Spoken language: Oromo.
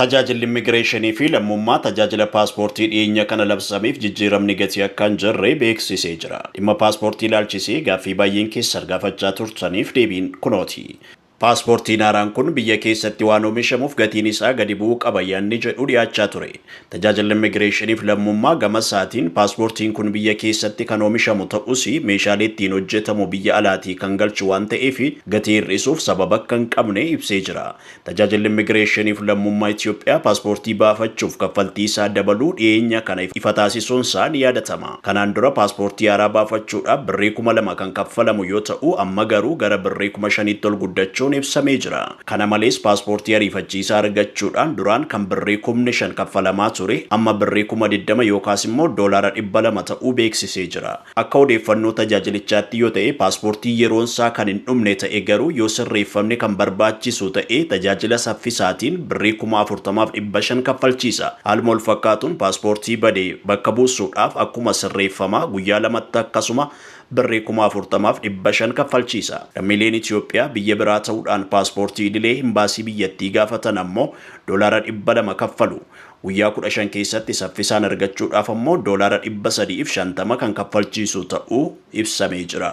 Tajaajilli Immigireeshinii fi lammummaa tajaajila paaspoortii dhiyeenya kana labsameef jijjiiramni gatii akka hin jirre beeksisee jira. Dhimma paaspoortii ilaalchisee gaaffii baay'een keessan gaafachaa turtaniif deebiin kunooti. Paaspoortiin haaraan kun biyya keessatti waan oomishamuuf gatiin isaa gadi bu'uu qaba yaadni jedhu dhiyaachaa ture. Tajaajilli Immigireeshinii fi lammummaa gama isaatiin paaspoortiin kun biyya keessatti kan oomishamu ta'us, meeshaalee ittiin hojjetamu biyya alaatii kan galchu waan ta'eef gatii hir'isuuf sababa akka hin qabne ibsee jira. Tajaajilli Immigireeshinii fi lammummaa Itoophiyaa paaspoortii baafachuuf kaffaltii isaa dabaluu dhiyeenya kana ifa taasisuun isaa ni yaadatama. Kanaan dura paaspoortii haaraa baafachuudhaaf birrii 2000 kan kaffalamu yoo ta'u, amma garuu gara birrii 5000tti ol guddachuun ibsamee jira. Kana malees paaspoortii ariifachiisaa argachuudhaan duraan kan birrii 5000 kaffalamaa ture amma birrii 20,000 yookaas immoo $200 ta'uu beeksisee jira. Akka odeeffannoo tajaajilichaatti yoo ta'e, paaspoortii yeroon isaa kan hin dhumne ta'e garuu yoo sirreeffamni kan barbaachisu ta'e tajaajila saffisaatiin birrii 40,500 kaffalchiisa. Haaluma wal fakkaatuun paaspoortii bade bakka buusuudhaaf akkuma sirreeffamaa guyyaa 2tti akkasuma birrii 40,500 kaffalchiisa. Lammiileen Itoophiyaa biyya biraa ta'uudhaan paaspoortii idilee imbaasii biyyattii gaafatan ammoo $200 kaffalu. Guyyaa 15 keessatti saffisaan argachuudhaaf ammoo $350 kan kaffalchiisu ta'uu ibsamee jira.